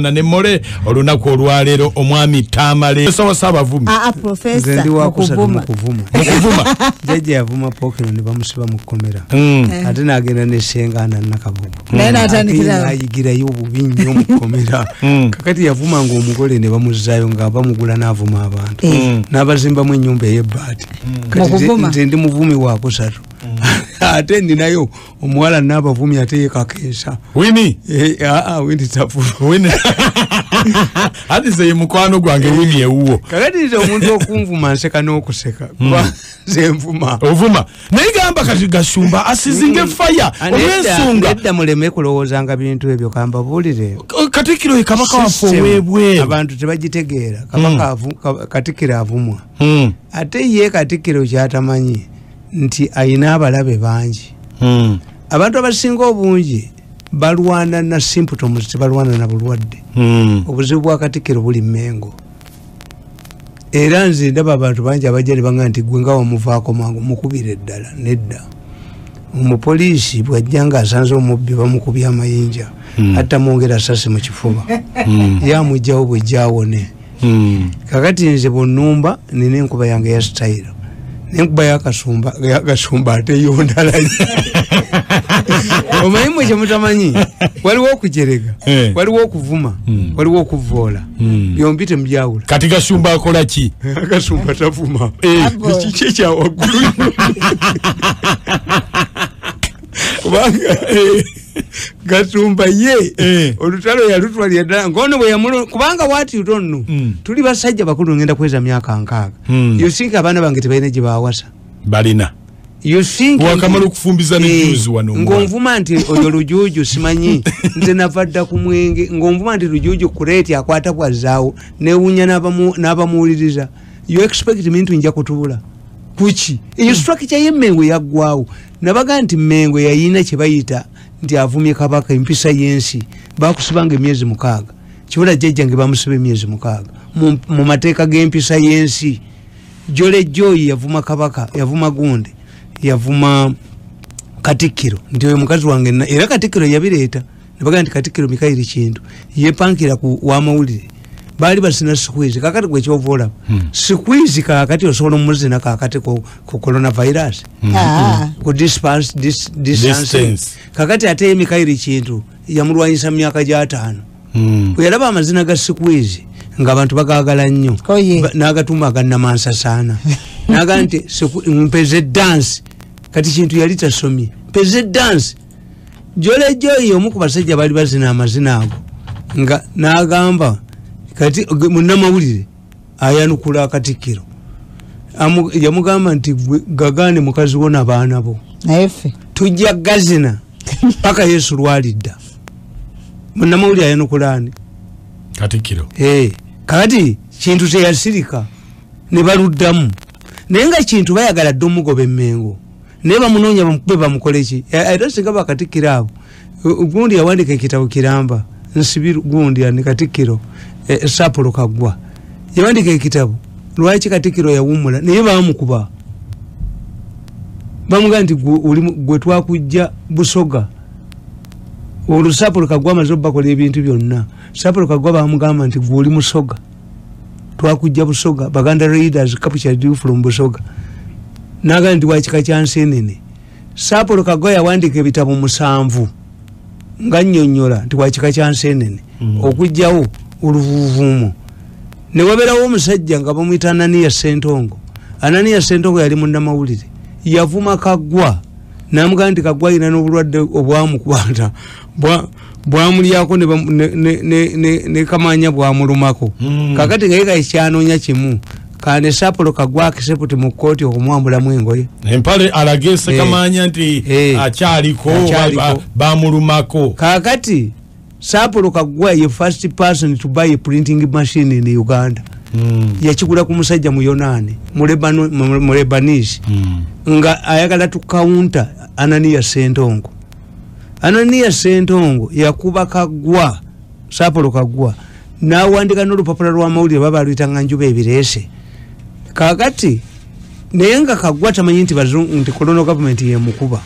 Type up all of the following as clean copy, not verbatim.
Na nemole olunaku olwaleero omwami Tamale sawa abavumi. Professor mukuvuma. Mukuvuma. Jjajja yavuma Pokino ne bamusiba mu kkomera. Ate n'agenda ne Ssenga Nakabugo. Naye n'atandikira ayigirayo obubi nnyo mu kkomera. Kakati yavuma ng'omugole ne bamuzzaayo nga bamugula n'avuma abantu. N'abazimbamu ennyumba ey'ebbaati. Kati nze ndi muvumi wa kusatu. Ate ndinayo omuwala n'abavumi ate ye kakeesa. Winnie? Winnie tafu. Winnie. Ati ze mukwano gwange Winnie ewuwo. Kakati nze omuntu okunvuma nseka n'okuseka. Kuba nze nvuma. Ovuma. Naye gamba kati Gashumba asizinge fire. Olw'ensonga. Nedda muleme kulowoozanga bintu ebyo kambabuulire. Katikkiro ye kabaka waffe ow'ebweru. Abantu tebagitegeera. Kabaka Katikkiro avumwa. Ate ye Katikkiro ky'atamanyi nti ayina abalabe bangi. Abantu abasinga obungi balwana na symptoms, tebalwana na bulwadde. Obuzibu bwa Katikkiro buli Mmengo. Era nze ndaba abantu bangi abajja ne baŋŋamba nti gwe nga wamuvaako mangu mukubire eddala. Nedda. Omupoliisi bw'ajja ng'asanze omubbi bamukubye amayinja, atta mwongera asasi mu kifuba. Ye amuggyawo bw'ejja awone. Kakati nze bw'onnumba nina enkuba yange ya sitayiro. Nenkuba yakasumba ate yo ndala. Omanyi mwe kye mutamanyi, waliwo okujerega, waliwo okuvuma, waliwo okuvoola. Byombi temubyawula. Kati Gashumba akola ki? Gashumba tavuma. Kiki ekya waggulu? Kubanga Gashumba ye olutalo yalutwalira ddala ng'ono bwe yamulo, kubanga what you don't know, tuli basajja bakulu ngenda kweza myaka 6. You think abaana bange tebalina gye baawasa? Balina. You think wakamala okufumbiza ne juzi wano ng'onvuma nti oyo Lujuuju simanyi nze nava dda ku mwenge, ng'onvuma nti Lujuuju kuleeti akwata bwazzaawo newuunya n'abamuwuliriza. You expect me nti nja kutuula kuki? Eyo structure y'Emmengo yaggwawo. Nabaga nti Mmengo yayina kye bayita nti avumye kabaka, empisa y'ensi bakusibanga emyezi 6. Kibula jjajjange bamusiba emyezi 6 mu mateeka g'empisa y'ensi. Jole Joy yavuma kabaka, yavuma gundi, yavuma Katikkiro nti oyo mukazi wange, era Katikkiro yabireeta. Nabaga nti Katikkiro Mikayiri Kintu yepankira ku wamawulire. Baali basina squeeze. Kakati gwe kyova olaba squeeze kakati osobola omuzina kakati ku coronavirus, ku distance. Kakati ate Mikayiri Kintu yamulwanyisa mu myaka gya 5. Bwe yalaba amazina ga squeeze ng'abantu bagaagala nnyo, n'agatuma agannamansasana n'agamba nti mpeze dance. Kati Kintu yali tasomye, mpeze dance. Jole Joy omu ku basajja baali bazina amazina ago nga n'agamba kati munnamawulire ayanukula Katikkiro yamugamba nti gagaane mukazi wo n'abaana bo, tujja gazina paka Yesu lwalidda. Munnamawulire ayanukula ani? Katikkiro. Kakati Kintu teyasirika ne baluddamu, naye nga Kintu bayagala dda omugoba Emmengo, naye bamunoonya bamukube bamukole ki? Era singa bakatikkiro abo gundi yawandiika ekitabo kiramba nsibiru gundi ani Katikkiro Sapolo Kaggwa yawandiika ekitabo lwaki Katikkiro yawummula, naye baamukuba bamugamba nti gwe twakujja Busoga. Olwo Sapolo Kaggwa amaze obbakola ebintu byonna, Sapolo Kaggwa bamugamba nti gwe oli Musoga, twakujja Busoga, Baganda raiders captured you from Busoga. N'agamba nti wakika kya Nsenene. Sapolo Kaggwa yawandiika ebitabo 7 nga nnyonnyola nti wakika kya Nsenene, okuggyawo oluvuuvuumo. Ne wabeerawo omusajja nga bamuyita Ananiya Ssentongo. Ananiya Ssentongo yali munnamawulire, yavuma Kaggwa n'amugamba nti Kaggwa alina n'obulwadde obwamukwata bwamulyako ne kamanya bwamulumako. Kakati nga ye kakyanoonya kimu kane Sapolo Kaggwa accept mu kkooti okumwambulamu engoye empale alage Ssekamanya nti akyaliko bamulumako. Kakati Sapolo Kaggwa ye first person to buy a printing machine in Uganda. Yakigula ku musajja mu Yonaani, mu Lebanese, nga ayagala to counter Ananiya Ssentongo. Ananiya Ssentongo yakuba Kaggwa, Sapolo Kaggwa, n'awandika n'olupapula lw'amawulire baba baluyitanga Njuba Ebireese. Kakati naye nga Kaggwa tamanyi nti nti colonial government yemukuba.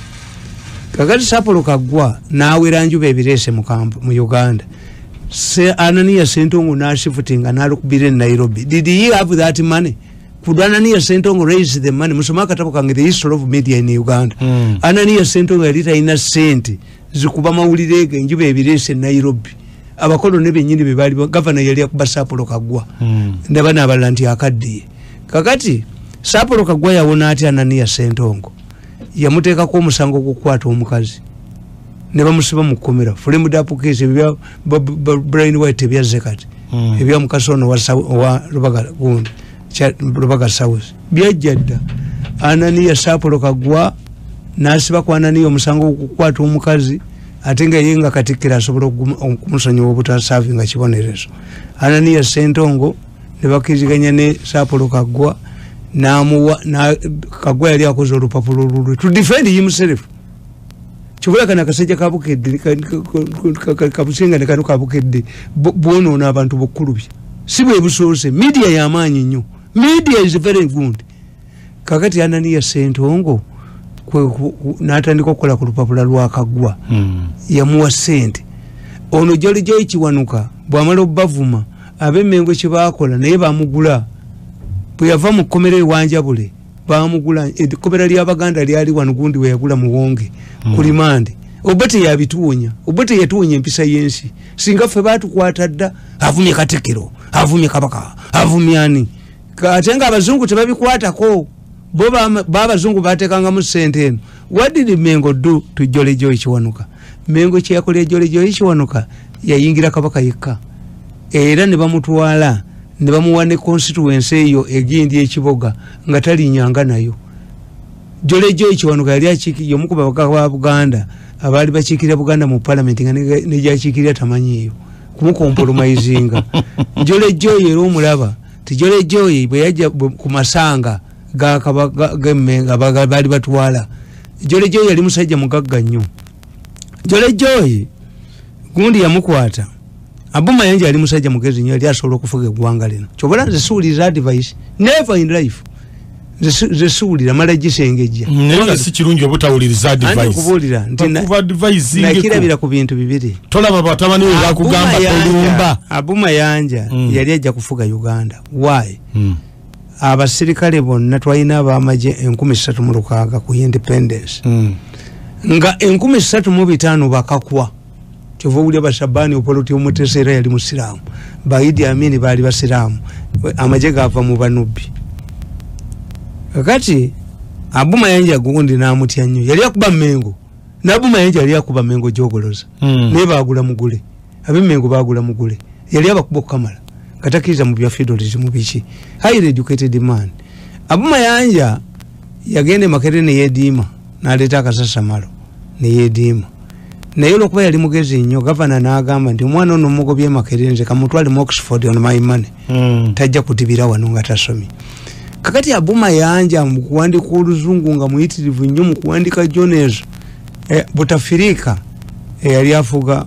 Kakati Sapolo Kaggwa n'awera Njuba Ebireese mu Uganda. Anania Sentongo n'ashifutinga n'alukubira e Nairobi. Did he have that money? Could Anania Sentongo raise the money? Musoma akatabo kange, The History of Media in Uganda. Anania Sentongo yali talina ssente zikuba mawulire ge enjuba ebireese e Nairobi. Abakoloni bennyini be baali, gavana yali akuba Sapolo Kaggwa. Ndaba n'abalala nti akaddiye. Kakati Sapolo Kaggwa yawona atya Anania Sentongo? Yamuteekako omusango gw'okukwata omukazi ne bamusiba mu kkomera. Framed up case, ebya Brian White ebyazze kati, ebya mukasi ono wa Rubaga gundi, Rubaga South, byajja dda. Anania Sapolo Kaggwa n'asiba ku Anania omusango gw'okukwata omukazi, ate nga ye nga Katikkiro asobola okumusonyiwa obutasaavinga kibonerezo. Anania Sentongo ne bakkiriziganya ne Sapolo Kaggwa, n'amuwa Kaggwa yali akoze olupapula olulwe to defend himself. Kibula kana akasajja ka Bukedde, kabusinga ne kano ka Bukedde, bwonoona abantu bokkulubya. Si bwe busoose, media y'amaanyi nnyo. Media is very good. Kakati Anania Sentongo n'atandika okukola ku lupapula lwa Kaggwa. Yamuwa ssente. Ono Jolly Joy Kiwanuka bw'amala obbavuma, ab'Emmengo kye baakola naye bamugula. Bwe yava mu kkomera e Wanjabule bamugula. Ekkomera ly'Abaganda lyali wano gundi we yagula Muwonge ku limande. Obote yabituwonya, Obote yatuwonya empisa y'ensi. Singa ffe baatukwata dda, avumye Katikkiro, avumye Kabaka, avumye ani. Ate nga abazungu tebabikwatako. Bo babazungu bateekangamu ssente eno. What did Mengo do to Jolly Joy Kiwanuka? Mengo kye yakolera Jolly Joy Kiwanuka, yayingira Kabaka yekka. Era ne bamutwala ne bamuwa ne constituency eyo egindi ekiboga nga talinyanga nayo. Jolly Joy Kiwanuka yali akiikirira omu ku babaka ba Buganda abaali bakiikirira Buganda mu parliament, nga ne gy'akiikirira tamanyiiyo kumukompromisinga. Jolly Joy era omulaba ti Jolly Joy bwe yajja ku masanga g'Emmengo baali batwala. Jolly Joy yali musajja mugagga nnyo. Jolly Joy gundi yamukwata. Abu Mayanja yali musajja mugezi nnyo, yali asobola okufuga eggwanga lino. Ky'obola nze siwuliriza advice, never in life. Nze siwulira, mala gisengejja. Naye nga si kirungi obutawuliriza advice. Anti kubuulira nti nakirabira ku bintu bibiri. Tolaba batabani be bakugamba tolumba. Abu Mayanja yali ajja kufuga Uganda. Why? Abasirikale bonna twalina ab'amagye 3600 ku independence. Nga 3500 bakakwa. Kyova owulira Bashabani Opoloti Omutesa era yali musiraamu. Ba Idi Amin baali basiraamu. Amagye gava mu Banubbi. Kakati Abu Mayanja gundi n'amutya nnyo. Yali akuba Mengo. N'Abu Mayanja yali akuba Mengo gy'ogoloza. Naye baagula mugule. Ab'Emmengo baagula mugule. Yali abakuba okukamala. Katakiriza mu bya feudalism biki. Highly educated man. Abu Mayanja yagenda e Makerere ne yeediima n'aleeta akasasamalo ne yeediima. Naye olwokuba yali mugezi nnyo, gavana n'agamba nti omwana ono mugobye Makerere, nze kamutwale mu Oxford on my money. Tajja kutibira wano nga tasomye. Kakati Abu Mayanja mu kuwandika oluzungu nga muyitirivu nnyo mu kuwandika journals, Butafirika eyali afuga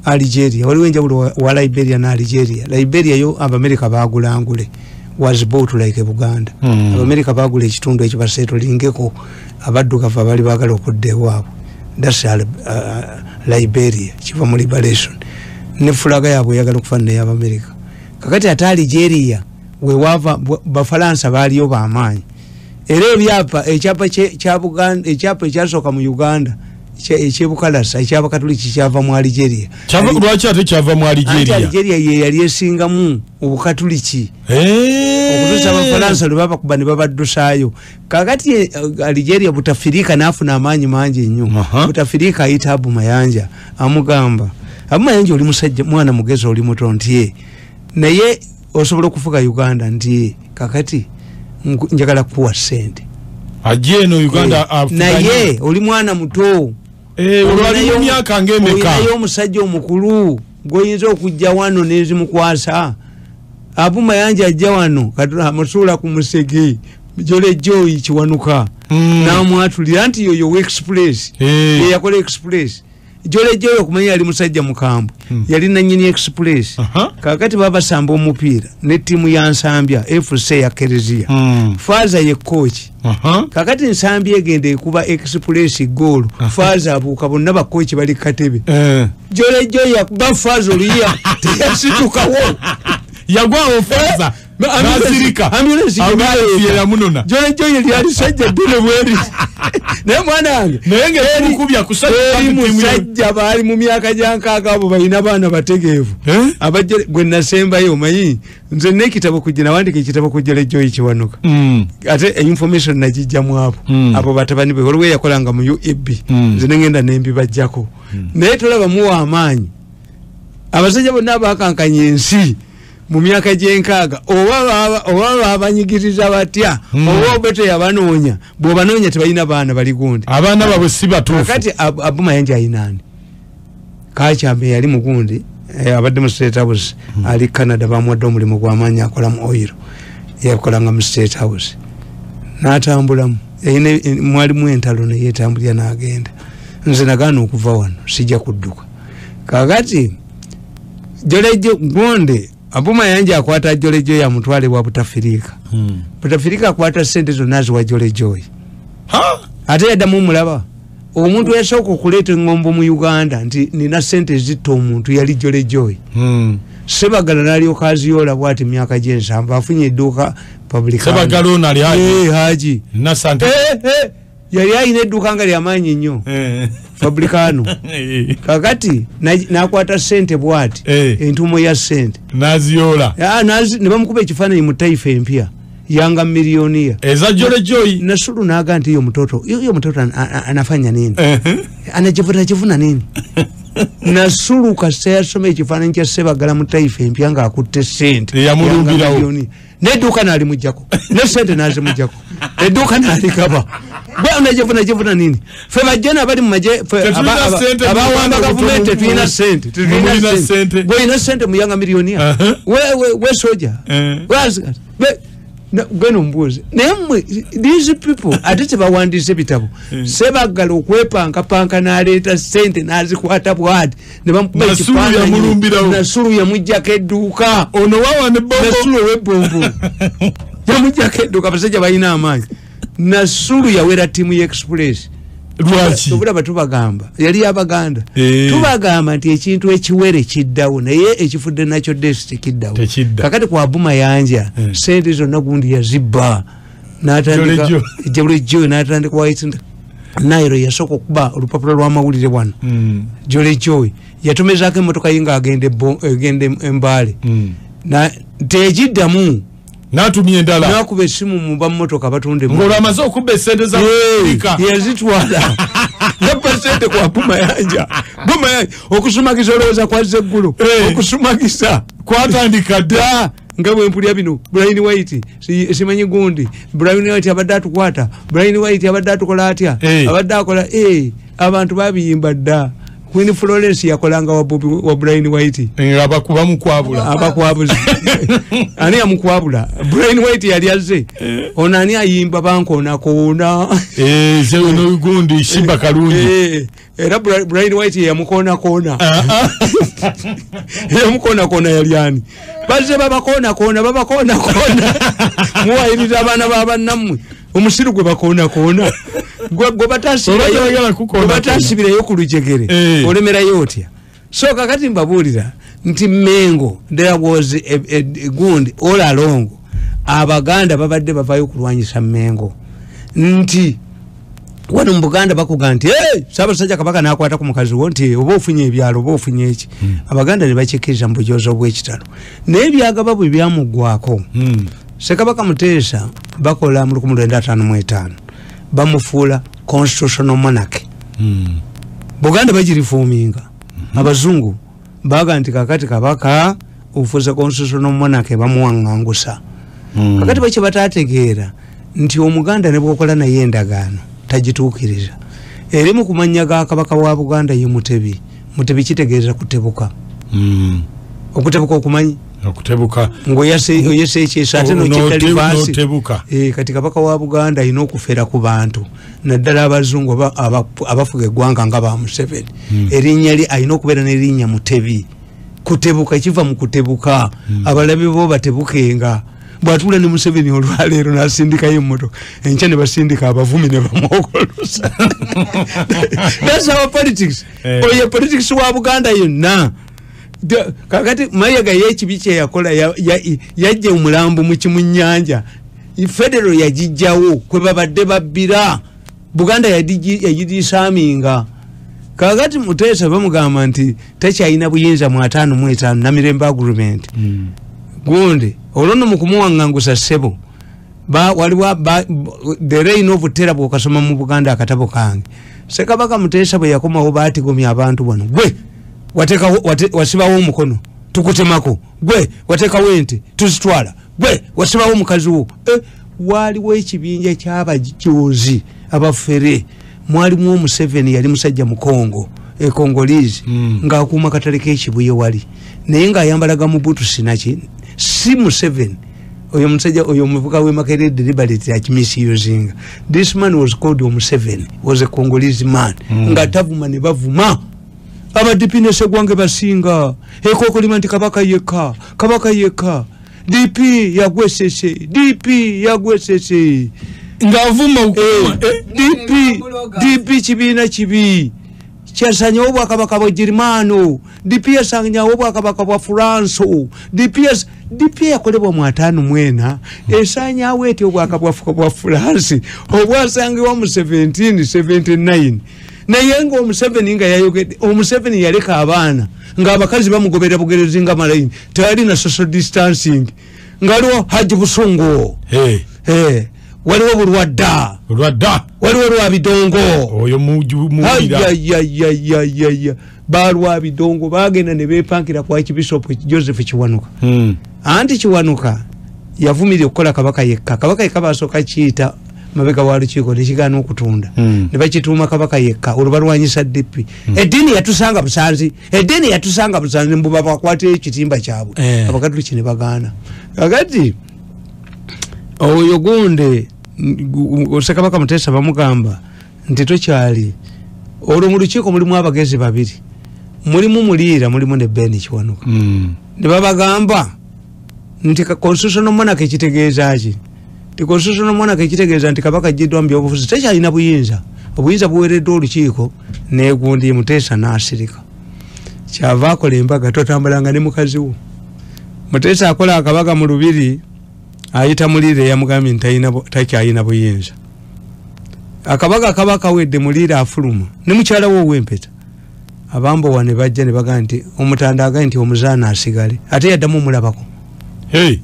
Algeria, waliwo enjawulo wa Liberia ne Algeria. Liberia yo Abamerika baagulangule, was bought like Buganda. Abamerika baagula ekitundu ekyo baseetolingeko abaddugavu abaali baagala okudda ewaabwe. That's Liberia, kiva mu liberation. Ne fulaga yaabwe eyagala okufaanana ey'Abamerika. Kakati ate Algeria wewaava Bafalansa baaliyo b'amaanyi. Era ebyapa, ekyapa kya Buganda, ekyapa ekyasooka mu Uganda ekyebukalasa ekyabakatuliki kyava mu Algeria. Lwaki ate kyava mu Anti Algeria? Algeria ye yali esingamu obukatuliki okutuusa Abafalansa lwe babakuba ne babaddusaayo. Kakati Algeria Butafirika n'afuna amaanyi mangi nnyo. Butafirika ayita Abu Mayanja amugamba, Abu Mayanja oli musajja mwana mugezi, oli muto, nti ye naye osobola okufuga Uganda, nti ye kakati njagala kukuwa ssente. Ajje eno Uganda afuganye. Naye oli mwana muto. Olwaliyo emyaka ng'emeka? Olinayo omusajja omukulu gw'oyinza okujja wano n'ezimukwasa. Abu Mayanja ajja wano amusuula ku musege Jolly Joy Kiwanuka n'amwatulira nti yoyo we express. Ye yakola express. Jole Joy okumanya yali musajja mukambwe, yali nannyini Express. Kakati babasamba omupiira ne ttiimu ya Nsambya FC ya Kereziya. Faaza ye coach. Kakati Nsambya egenda ekuba Express goal, Faaza abuuka, bonna bakochi bali katebe. Jole Joy yakuba Faaza oluyiya, teyasitukawo. Yagwawo Faaza nazirika. Ambulance yamunona. Jole Joy yali sajja ddene bweri. Naye mwana wange, naye ng'emukubya kusajja musajja baali mu myaka gya nkaaga, abo balina baana bategeevu. Abajja gwe nasembayo, omanyi nze n'ekitabo kujja, nawandika ekitabo ku Jole Joy Kiwanuka. Ate information nagijjamu abo abo batabani be, waliwo eyakolanga mu UAB, nze nengenda nembibajjako. Naye tolaba muwa amaanyi abasajja bonna abakankanya ensi mu myaka gy'enkaaga, oba babanyigiriza batya, oba Obote yabanoonya, bw'obanoonya tebalina baana bali gundi, abaana baabwe si batuufu. Kakati Abu Mayanja ayinaani Kakyambe yali mugundi, abadde mu State House, ali Canada, bamuwadde omulimu gw'amaanyi, akola mu oil, yakolanga mu State House n'atambulamu, mwalimu entalo neyetambulira n'agenda. Nze nagaana okuva wano, sijja kudduka. Kakati Jole Joy gonde Abu Mayanja akwata Jole Joy amutwale wa Butafirika. Butafirika akwata sente zonna aziwa Jole Joy. Ate yaddamu omulaba omuntu yasooka okuleeta engombo mu Uganda nti nina sente zitta omuntu yali Jole Joy. Sebagala n'alyoka aziyoola bw'ati myaka gy'ensanvu, afunye edduuka public. Sebagala ono ali Haji. Haji. Yali alina edduuka nga lyamaanyi nnyo, Fabricano. Kakati n'akwata sente bw'ati, entuumo ya sente n'aziyoola, ne bamukuba ekifaananyi mu Taifa Empya, Yanga milionia eza Jole Joy. Nasulu n'aga nti iyo mtoto anafanya nini, anajivuna jivuna nini. Nasulu kasita yasoma ekifaananyi kya Sebagala mu Taifa Empya ng'akutte sente, yamulumbirawo n'edduuka n'alimuggyako, ne sente n'azimuggyako, edduuka n'alikaba. Gwe unajivuna jivuna nini? Ffe bajjana abali mu magye abawamba gavumenti tetulina sente, tetulina sente. Gwe olina sente mu Yanga milionia, we soja, gwe nombuuze. Naye mmwe these people ate tebawandiise ebitabo. Sebagala okwepankapanka n'aleeta sente n'azikwata bw'ati ne bamukuba ekifaananyi. Nasulu yamuggyako edduuka. Ono wawa ne Bombo. Nasulu ow'ebbombo yamuggyako edduuka. Abasajja balina amaanyi. Nasulu yawera ttiimu ye Express. Lwaki? Obulaba tubagamba yali Abaganda, tubagamba nti ekintu ekiwere kiddawo, naye ekifudde nakyo desi tekiddawo. Kakati kwa Abu Mayanja sente zonna gundi yazibba n'atandika Jole Joy, n'atandika White Nile. Yasooka okuba olupapula lw'amawulire wano. Jole Joy yatumezaako emmotoka ye ng'agenda Embaale, tegiddamu, natumye endala, nakuba essimu mu bammotoka batunde ng'olwamaze okubba esente za Afrika yazitwala, yabba sente kwa Abu Mayanja. Abu Mayanja okusumagiza olowooza kwazza eggulo, okusumagisa kwatandika dda. Nga bwe mpulira bino Brian White simanyi gundi, Brian White abadde atukwata, Brian White abadde atukola atya, abadde akola, abantu babiyimba dda. Queen Florence yakolanga wa Bobi wa Brian White. Abakuba mukwabula. Abakwabuzi. Ani amukwabula? Brian White yali azze. Ono ani ayimba bankoona koona? Ze ono gundi Shimba Kalungi. Era Brian White yamukoona koona. Yamukoona koona yali ani? Bazze babakoona koona, babakoona koona. Muwayiriza abaana b'abannammwe. Omusiru gwe bakoona koona. Gwe batasibirayo ku lujegere, olemerayo otya? So kakati mbabuulira nti Mengo there was a gundi all along. Abaganda babadde bavayo okulwanyisa Mengo, nti wano mu Buganda bakuga nti Ssaabasajja Kabaka n'akwata ku mukazi wo nti oba ofunye ebyalo oba ofunye eki. Abaganda ne bakikkiriza mu bujoozi obw'ekitalo, naye ebyagaba bwe byamuggwako. Ssekabaka Muteesa bakola mu 1955 bamufuula constitutional monarch. Buganda bagiriforminga. Abazungu baga nti kakati Kabaka ofuuze constitutional monarch, bamuwaŋŋangusa. Kakati bakye batategeera nti Omuganda ne bw'okola naye endagaano tagituukiriza. Erimu ku mannya ga Kabaka wa Buganda ye Mutebi. Mutebi kitegeeza kutebuka. Okutebuka okumanyi? Okutebuka. Ngoyese ekyeso ate n'okitalivaasi. Kati kabaka wa Buganda alina okufera ku bantu naddala abazungu abafuga eggwanga nga ba Museveni. Erinnya lye alina okubeera n'erinnya Mutebi. Kutebuka kiva mu kutebuka. Abalabe bo batebukenga. Bw'atuula ne Museveni olwaleero n'asindikayo emmotoka, enkya ne basindika abavumi ne bamwokolosa. That's our politics. Oyo politics wa Buganda yonna. Kakati Mayiga ye ekibi kye yakola yajja omulambo mu kimunnyanja. Federal yagijjawo kwe babadde babbira. Buganda yagidisaaminga. Kakati Muteesa bamugamba nti takyalina buyinza mu 55 Namirembe Agreement. Gundi olwo nno mu kumuwaŋŋangusa ssebo waliwo the reign of terror bw'okasoma mu Buganda akatabo kange. Ssekabaka Muteesa bwe yakomawo baatigomya abantu bano. Gwe wasibawo omukono tukutemako, gwe wateekawo ente tuzitwala, gwe wasibawo omukazi wo. Waliwo ekibinja ky'abajozi abafere, mwalimu Omuseveni yali musajja Mukongo, Congolese, ng'akuuma katale k'ekibuye wali, naye ng'ayambalaga mu butu sinaki. Si Museveni oyo musajja oyo omuvuka w'e Makerere deliberately akimisusinga. This man was called Museveni, was a Congolese man. Nga tavuma ne bavuma. Aba DP ne Ssegwange basinga ekokolima nti kabaka yekka, kabaka yekka, DP yagwesese, DP yagwesese. Ng'avuma DP kibiina kibi kyasanyawo obwakabaka bwa Girimaano, DP yasanyawo obwakabaka bwa Furanso, DP yakolebwa mu 54 esanyawo etya obwakabaka bwa Furansi obwasangibwa mu 1779. Naye nga Omuseveni nga yayogedde, Omuseveni yaleka abaana ng'abakazi bamugoberera bugerezi nga malayini, tewali social distancing, ng'aliwo Haji Busungu, waliwo Bulwadda, waliwo Lwabidongo, oyo muwulira balwabidongo bagenda ne beepankira ku Archbishop Joseph Kiwanuka. Anti Kiwanuka yavumirira okukola kabaka yekka. Kabaka yekka basooka kiyita mabega wa lukiiko nekigaana okutunda, ne bakituuma kabaka yekka, olwo balwanyisa DP. Eddiini yatusanga busanzi, eddiini yatusanga busanzi, mbu babakwatira ekitimba kyabwe. Abakatuliki ne bagaana. Kakati oyo gundi Ssekabaka Muteesa bamugamba nti tokyali. Olwo mu lukiiko mulimu abagezi babiri, mulimu Muliira, mulimu ne Ben Kiwanuka. Ne babagamba nti constitutional monarchy kitegeeza ki? Ti constitutional monarchy kitegeeza nti kabaka aggyiddwa mu byobufuzi, takyalina buyinza, obuyinza buweereddwa olukiiko. Negundi Muteesa n'asirika. Kyava akola embaga, totambulanga ne mukazi wo. Muteesa akola akabaga mu lubiri, ayita Muliira eyamugambye nti takyalina buyinza. Akabaga kaba kawedde, Muliira afuluma ne mukyala we ow'empeta. Abambowa ne bajja ne bagamba nti omutanda agambye nti omuzaana asigale, ate yaddamu omulabako.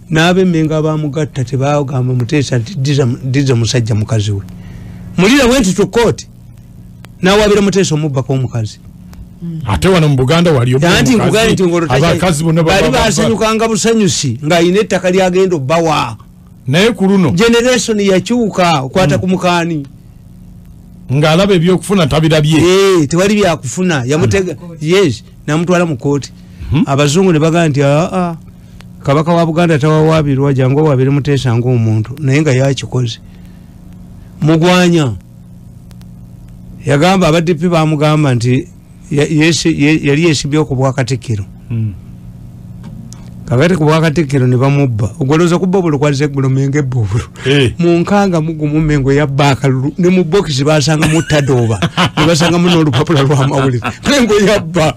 N'ab'emmengo abamugatta tebagamba Muteesa nti ddiza musajja mukazi we. Muliira went to court n'awaabira Muteesa omubbako omukazi. Ate wano mu Buganda waliyo anti nkugambye nti abakazi bonna bali basanyukanga busanyusi ng'alina ettaka lyagenda obbawa. Naye ku luno generation yakyuka okwata ku mukaani ng'alaba ebyokufuna tabirabye. Tewali byakufuna, yamutega yes, namutwala mu kooti. Abazungu ne bagamba nti aa, kabaka wa Buganda tawawaabirwa, jangu owaabire Muteesa ng'omuntu, naye nga yakikoze. Mugwanya yagamba aba DP bamugamba nti yali yeesibye ku bwakatikkiro. Kakati ku bwakatikkiro ne bamubba. Ogolooza kubba obululu kwaliza eggulo Mmengo ebba obululu. Mu nkanga mugumu Mmengo yabba akalulu, ne mu bokisi basangamu tadooba, ne basangamu n'olupapula lw'amawulire. Mmengo yabba.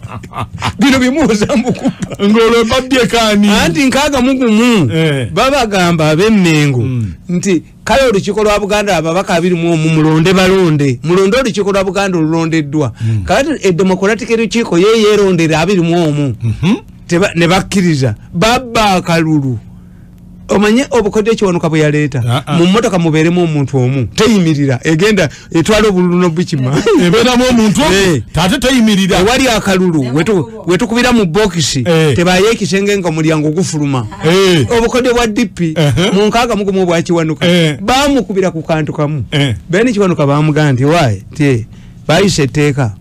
Bino bimuwoza mu kubba. Ng'olwo babbye kaani? Anti nkaaga mugumu. Babagamba ab'Emmengo nti kale olukiiko lwa Buganda ababaka 21 mulonde balonde. Mulonde olukiiko lwa Buganda olulondeddwa. Kakati edemocratic lukiiko ye yeerondera 21. Ne bakkiriza babba akalulu. Omanye obukodyo Kiwanuka bwe yaleeta, mu mmotoka mubeeremu omuntu omu, teyimirira, egenda etwala obululu n'obukima. Ebeeramu omuntu omu, ate teyimirira. Ewali akalulu wetukubira mu bokisi, tebayo ekisenge nga omulyango gufuluma. Obukodyo bwa DP mu 61 obwa Kiwanuka baamukubira ku kantu kamu. Ben Kiwanuka baamugamba nti waaye nti bayise etteeka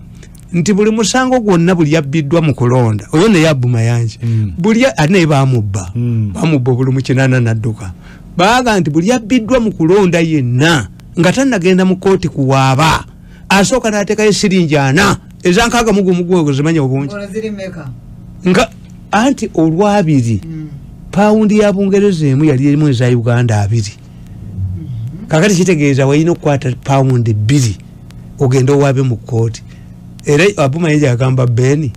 Nti buli musango gwonna buli yabbiddwa mu kulonda oyo ne yabbu Mayanja buli ane bamubba bamubba buli mu 8 nadduka baga nti buli yabbiddwa mu kulonda yenna nga tannagenda mu kooti kuwaaba asooka n'ateekayo siringi 4 eza 65 zimanya obungi nga anti olwabiri pawundi ya Bungereza emu yali erimu eza Uganda 2. Kakati kitegeeza walina okukwata pawundi 2 ogenda owaabe mu kooti. Era Abu Mayanja agamba Beni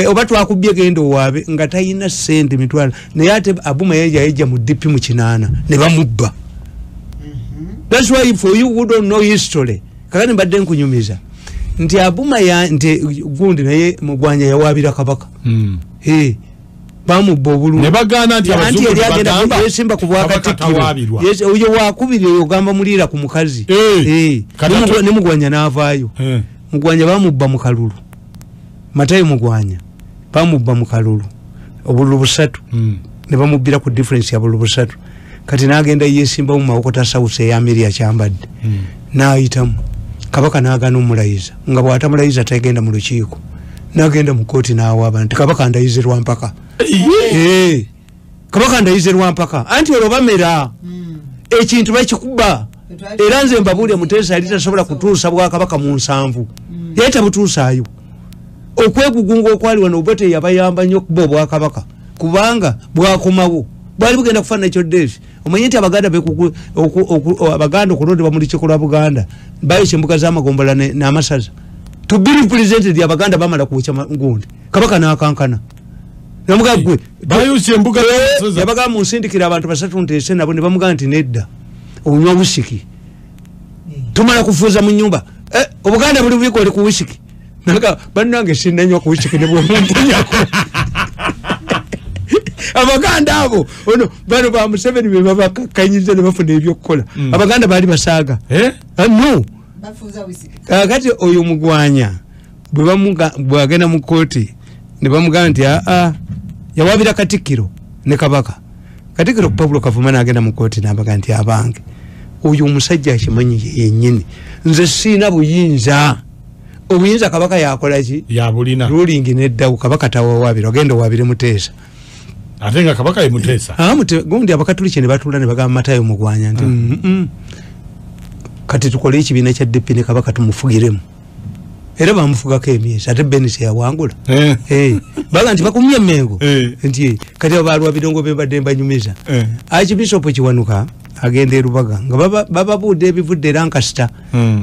oba twakubye genda owaabe nga talina ssente mitwalo, naye ate Abu Mayanja yajja mu DP mu 8 ne bamubba. That's why for you who don't know history, kakati mbadde nkunyumiza nti Abu Mayanja nti gundi naye Mugwanya yawaabira Kabaka. Bamubba obululu ne bagaana nti abazungu bagamba yesimba ku bwakatikkiro. Yes, oyo wakubiri oyo ogamba muliira ku mukazi. Ne Mugwanya n'avaayo. Mugwanya bamubba mu kalulu. Matayo Mugwanya bamubba mu kalulu obululu 3 ne bamubbira ku difference ya bululu 3. Kati n'agenda yesimba mu Mawokota South eya Miria Kyambadde n'ayitamu. Kabaka n'agaana omulayiza nga bw'atamulayiza tagenda mu lukiiko, n'agenda mu kooti n'awaaba nti Kabaka ndayize lwampaka. Kabaka ndayize lwampaka anti olwo bamera ekintu bakikuba. Era nze mbabuulira Muteesa yali tasobola kutuusa bwakabaka mu 7 yali tabutuusaayo. Okwegugunga okwali wano Obote yabayamba nnyo okuba obwakabaka kubanga bwakomawo bwali bugenda kufaanana ekyo Devi. Omanye nti Abaganda Abaganda okulondebwa mu lukiiko lwa Buganda bayokya embuga z'amagombola n'amasaza. To be represented Abaganda bamala kwokya gundi Kabaka n'akankana namugamba gwe bayokya embuga z'amasaza. Yabagamba munsindikira abantu 3 nteese nabo ne bamugamba nti nedda onywa wisiki tumala kufuuza mu nyumba. Obuganda buli bubiko oli ku wisiki. Naga bannange sinnanywa ku wisiki ne bwemumponyako. Abaganda abo ono bano ba Museveni be babakkanyiza ne bafuna ebyokukola. Abaganda baali basaaga. No bafuuza wisiki. Kakati oyo Mugwanya bwagenda mu kooti ne bamugamba nti yawabira Katikkiro ne Kabaka. Katikkiro Pawulo Kavuma n'agenda mu kooti n'abaga nti abange oyo omusajja akimanyi yennyini, nze siina buyinza. Obuyinza Kabaka yakola ki? Yabulina. Ruling neddawo Kabaka tawawaabira, ogenda owaabire Muteesa. Ate nga Kabaka ye Muteesa. Gundi Abakatuliki ne batuula ne bagamba Matayo Mugwanya nti kati tukole ekibiina kya DP ne Kabaka tumufugiremu. Era bamufugako emyezi ate Beni teyawangula. Baga nti bakumye Mmengo nti kati abalwa bidongo be badde mbanyumiza. Archbishop Kiwanuka agenda e Rubaga nga bababuudde ebivudde e Lancaster.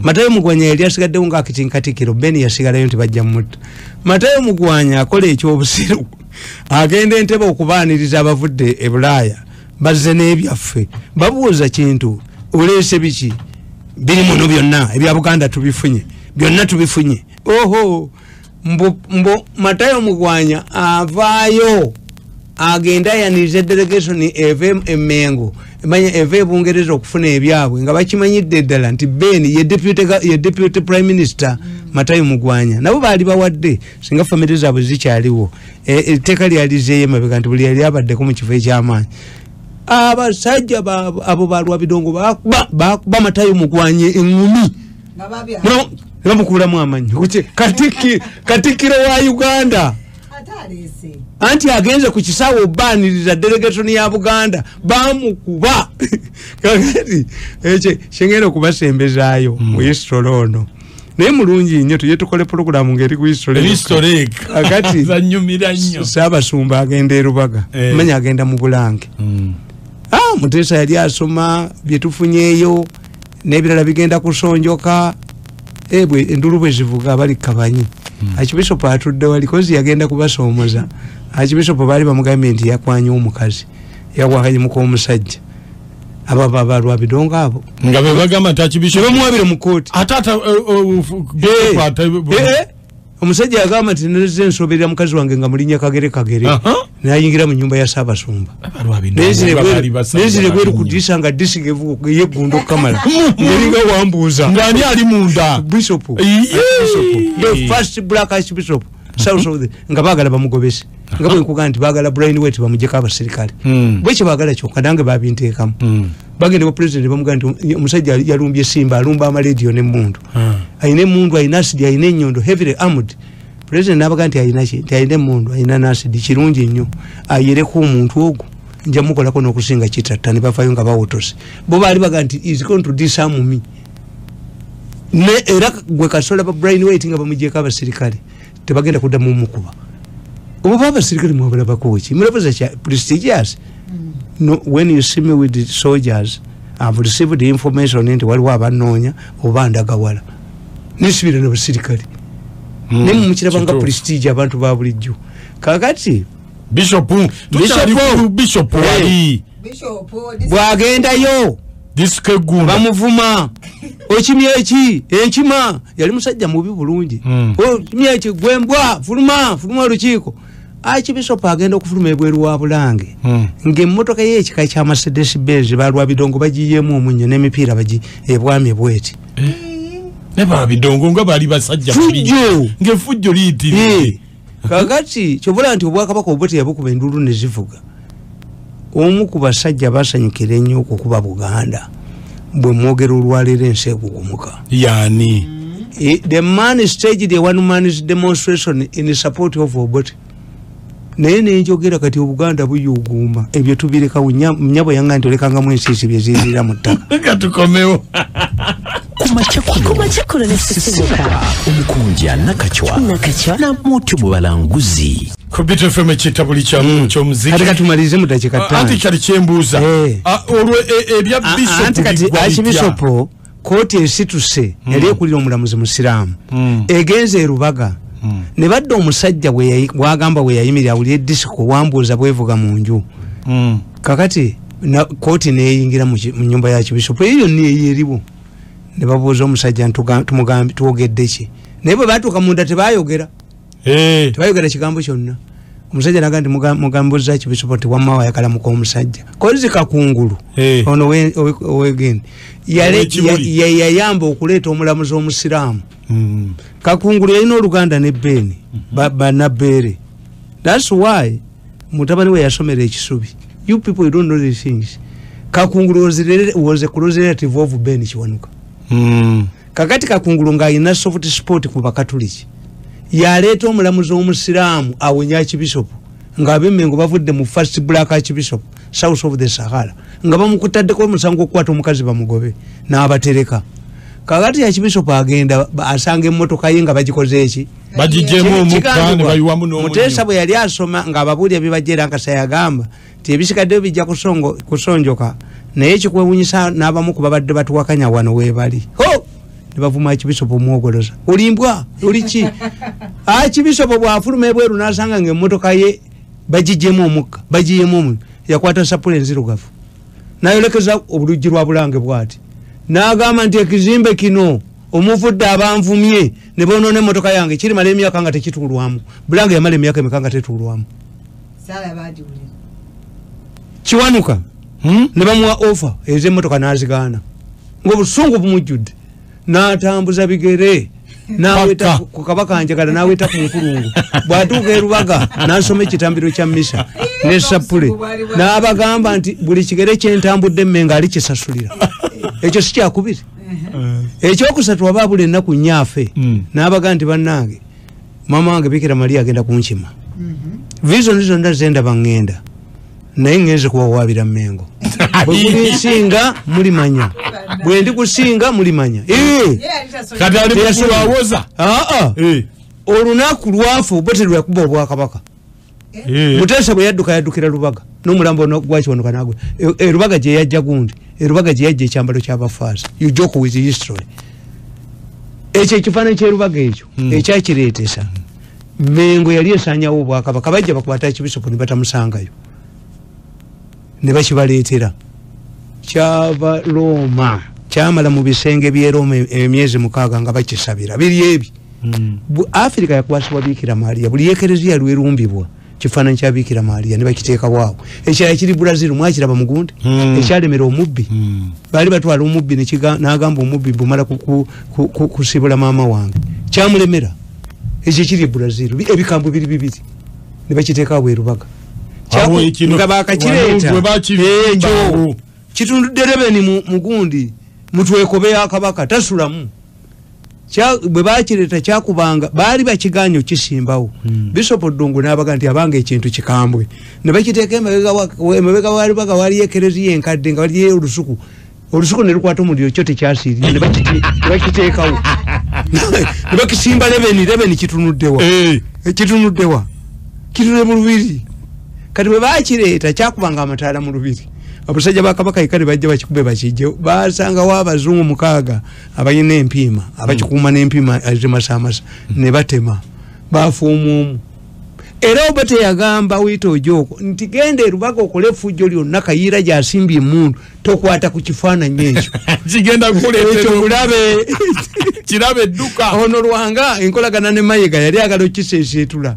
Matayo Mugwanya yali asigaddewo ng'akitinkatikkiro, Beni yasigalayo nti bajja mutta. Matayo Mugwanya akola ekyobusiru agenda Entebbe okubaaniriza abavudde e Bulaaya bazze n'ebyaffe. Babuuza kintu oleese biki biri muno byonna ebya Buganda tubifunye byonna tubifunye. Oho mbu Matayo Mugwanya avaayo agenda ayaniriza delegation eve Emmengo emanya eve Bungereza okufuna ebyabwe nga bakimanyidde ddala nti Beni ye deputy prime minister Matayo Mugwanya nabo baali bawadde singa famire zaabwe zikyaliwo. Etteeka lyalizeeyo emabega nti buli yali abaddeko mu kifo eky'amaanyi. Abasajja abo balwa bidongo bakuba Matayo Mugwanya eŋŋumi bamukubulamu amannyo. Katikkiro wa Uganda anti agenze ku kisaawe obaaniriza delegation ya Buganda bamukuba. Kakati ekyo kyengenda okubasembezaayo mu history ono naye mulungi nnyo tuje tukole pulogulaamu ng'eri ku history. Kakati zanyumira nnyo. Ssaabasumba agenda e Rubaga manya agenda mu Bulange. Muteesa yali asoma bye tufunyeeyo n'ebirala bigenda kusonjoka. Endulu bwe zivuga abali kabanyi. Archbishop atudde wali kozi yagenda kubasoomoza. Archbishop baali bamugambye nti yakwanye omukazi yakwakanye muka omusajja. Abo balwa bidongo abo nga be bagamba nti Archbishop bamuwabire mu kooti. Ate omusajja yagamba nti nze nsoberera mukazi wange nga mulinnya kagere kagere nayingira mu nyumba ya Ssaabasumba. Nezire bweru ku disa nga disi yeggunda okukamala ngeringa wambuuza ng'ani ali munda. Bishop, the first black archbishop south of the nga baagala bamugobese nga bwe nkugamba nti baagala Brian White bamuggyeko abasirikale bwe kye baagala kyokka nange babinteekamu. Bagenda wa president bamugamba nti omusajja yalumbye Simba alumba amalediyo n'emmundu. Ayina emundu, ayina acid, ayina ennyondo, heavily armed. President n'abaga nti ayina ki? Nti ayina emundu, ayina n'acid, kirungi nnyo. Ayereko omuntu ogwo nja mukolako n'okusinga kitatta. Ne bavayo nga bawotose. Bo baali baga nti is going to disarm me. Ne era gwe kasola ba Brian White nga bamugyeko abasirikale tebagenda kuddamu mukuba. Oba abasirikale mwabalabako ki? Mulabaza kya prestigious. No, when you see me with the soldiers, I've received the information nti waliwo abanoonya oba ndagawala. Nisibira n'abasirikale. Ne mukiraba nga prestige abantu ba bulijjo. Kakati Bishop Bishop wali bw'agendayo bamuvuma okimya eki enkima yali musajja mubi bulungi. Okimya eki gwembwa fuluma fuluma olukiiko. Archbishop agenda okufuluma ebweru wa Bulange ng'emmotoka ye ekika kya Mercedes Benz balwa bidongo bagiyeemu omunnyo n'emipiira bagi ebwami bweti. Ne babidongo nga bali basajja ng'effujjo liyitirire. Kakati kyobula nti obwakabaka Obote yabukuba enduulu ne zivuga. Omu ku basajja basanyukira ennyo okukuba Buganda bwe mwogera olwaleero ensi egugumuka. Yani the man staged a one man's demonstration in support of Obote. Naye nenjogera kati Obuganda buyuguuma ebyo tubirekawo. Nnyabo yanga nti olekangamu ensiisi bye ziyirira mu ttaka. Leka tukomewo. Kumachakuno nesisimuka omukunja Nakachwa na mutyo mubalanguzi Kubito FM ekitabuli ky'omuziki. Ate katumalize mu dakiika ttaano. Anti kyali kyembuuza olwo ebya Bishop. Anti kati Archbishop kooti esituse yali ekulira omulamuzi musiraamu egenze e Rubaga. Ne badda omusajja bwagamba bwe yayimirira awulire disiko wambuuza bwevuga mu nju. Kakati kooti neyingira mu nnyumba ya Archbishop eyo yonna eyo eriwo. Ne babuuza omusajja tumugambe twogedde ki? Naye bwe baatuuka munda tebaayogera. Tebaayogera kigambo kyonna. Omusajja n'agamba nti mugambuuza Archbishop nti wamma wayakalamuka omusajja. Kozzi Kakungulu ono owegende yayamba okuleeta omulamuzi omusiraamu. Kakungulu yalina oluganda ne Beni Banabere. That's why mutabani we yasomera ekisubi. You people, you don't know these things. Kakungulu was a close relative of Ben Kiwanuka. Kakati Kakungulu ng'alina soft spot ku Bakatuliki. Yaleeta omulamuzi omusiraamu awonya Archbishop ng'ab'Emmengo bavudde mu first black Archbishop south of the Sahara nga bamukutaddeko omusango okukwata omukazi bamugobe n'abatereka. Kakati Archbishop agenda asanga emmotoka ye nga bagikoze eki? Bagigyemu omukka ne bayiwamu n'omunnyo. Muteesa bwe yali asoma ng'ababuulira bibajja era Nkasa yagamba nti ebisigaddeyo bijja kusonjoka naye ekikwewuunyisa n'abamu ku babadde batuwakanya wano weebali. Ho! Ne bavuma Archbishop omwogoloza. Olimbwa? Oli ki? Archbishop bw'afuluma ebweru n'asanga ng'emmotoka ye bagigyemu omukka, bagiyemu omunnyo, yakwata sapule enzirugavu n'ayolekeza obuluggi lwa Bulange bw'ati. N'agamba nti ekizimbe kino omuvudde abanvumye ne bonoona emmotoka yange kirimala emyaka nga tekituulwamu. Bulange yamala emyaka emeka nga tetuulwamu. Kiwanuka ne bamuwa ofa ez'emmotoka n'azigaana ng'obusungu bumujjudde n'atambuza bigere n'aweta ku Kabaka Njagala n'aweta ku nkulungu. Bw'atuuka e Rubaga n'asoma ekitambiro kya mmisa ne sapule n'abagamba nti buli kigere kye ntambudde Mmengo alikisasulira. Ekyo si kyakubiri. Ekyokusatu aba abula ennaku nnya afe n'abaga nti bannange maama wange Bikira Maria agenda kunkima. Vision zonna zendaba ŋŋenda naye ŋŋenze kuwawaabira Mmengo. Bwe gulinsinga mulimanya, bwe ndi kusinga mulimanya. Kati ali mukuwawoza. Olunaku lwafa Obote lwe yakuba obwakabaka. Muteesa bwe yadduka yaddukira Rubaga n'omulambo gwa Kiwanuka n'agwa. Rubaga gye yajja gundi, Rubaga gye yajja ekyambalo ky'abafaaza. You joke with history. Ekyo ekifaananyi ky'e Rubaga ekyo ekyakireetesa. Mmengo yali esaanyawo obwakabaka, bajja bakwata Archbishop ne batamusangayo ne bakibaleetera. Kyava Roma kyamala mu bisenge by'e Roma emyezi 6 nga bakisabira biri ebi. Afrika yakwasibwa Bikira Maria, buli ekereziya lwerumbibwa kifaananyi kya Bikira Maria ne bakiteeka waawo. Ekirala kiri Brazil mwakiraba mugundi ekyalemera omubbi. Baali batwala omubbi n'agamba omubbi bumala kusibula maama wange kyamulemera. Ekyo kiri e Brazil ebikambo biri bibiri ne bakiteeka awo e Rubaga nga bakakireeta ekyo kitundudde rebeni mugundi mutwekobe ya Kabaka tasulamu. Bwe bakireeta kyakubanga baali bakiganye okisimbawo. Bishop Ddungu n'abaga nti abanga ekintu kikambwe ne bakiteeka emabega wa Lubaga, waliyo ekereziya enkadde nga waliyo olusuku, olusuku ne lukwata omuliro, kyo tekyasiirire, ne bakiteekawo ne bakisimba. Lebeni kitunuddewa? Kitunuddewa? Kitunule mu lubiri. Kati bwe bakireeta kyakubanga amataala mu lubiri. Abasajja ba Kabaka ikale bajja bakikube bakijje, basangawo abazungu 6 abalina empiima, abakikuuma n'empiima ezimasamasa, ne batema bafuuma omu. Era Obote yagamba Wito Ojoko nti genda e Lubaga okole effujjo lyonna, Kayiira gy'asimbye emmundu, tokwata ku kifaananyi ekyo. Kigenda kukuleetera ekyo bulabe. Kirabe edduka. Ono Lwanga enkolagana ne Mayiga yali agala okkiseeseetula.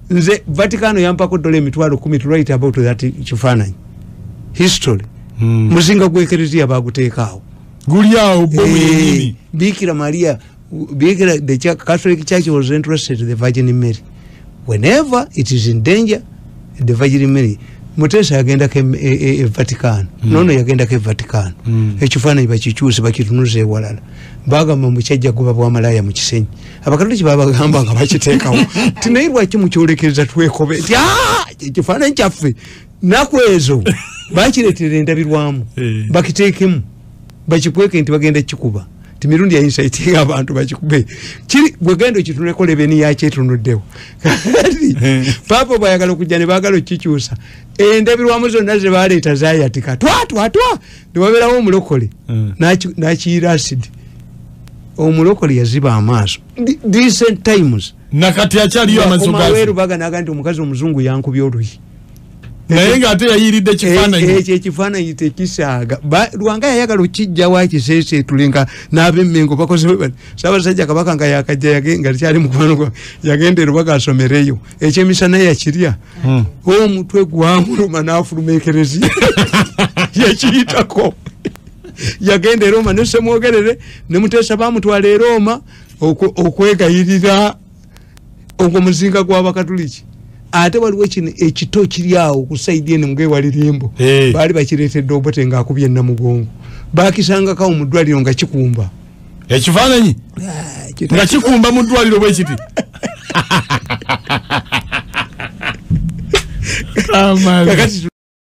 Nze Vaticano yampako $10,000 to write about that kifaananyi history. Muzinga gw'ekereziya baguteekaawo, guli awo bomu yennyini. Bikira Maria, Bikira, the Catholic Church was interested in the Virgin Mary. Whenever it is in danger, the Virgin Mary. Mutesa yagendako e Vatican. Nono yagendako e Vatican. Ekifaananyi bakikyuse bakitunuze ewalala. Bagamba mukyajja guba bwamalaya mu Kisenyi. Abakatoliki babagamba nga bakiteekawo. Nti naye lwaki mukyolekereza twekobe? Nti ekifaananyi kyaffe nnaku ezo bakireetera endabirwamu. Bakiteekemu. Bakikweke nti bagenda kikuba. Nti mirundi ya insight abantu bakikube. Kiri bwegenda okitunuleko lebeni yakyetunuddewo. Kati Papa bw'ayagala okujja ne baagala okukikyusa. Endabirwamu zonna ze baleeta zaayatika. Twa twa twa! Ne wabeerawo omulokole. N'akiyiira acid. Omulokole yaziba amaaso. Recent times. Nakati akyaliyo amaaso gazi. Rubaga n'agamba nti omukazi omuzungu yankubye oluyi. Naye ng'ate yayiiridde ekifaananyi. Ekyo ekifaananyi tekisaaga. Lwanga yayagala okukijjawo akiseeseetule nga n'ab'Emmengo bakoze bwe bati. Ssaabasajja Kabaka nga yakajja nga kyali mukwano gwa yagenda e Rubaga asomereyo. Ekyemisana yakirya. Omutwe gwamuluma n'afuluma ekereziya. Yakiyitako. Yagenda e Roma ne Ssemwogerere ne Muteesa baamutwala e Roma okwegayirira ogwo muzinga gw'Abakatuliki. Ate waliwo kino ekito kiri awo ku sayidi eno ng'ewalirimbo. Baali bakireetedde Obote ng'akubye Namugongo. Baakisangako mu ddwaliro nga kikumba. Ekifaananyi? Nga kikumba mu ddwaliro bwe kiti. Kakati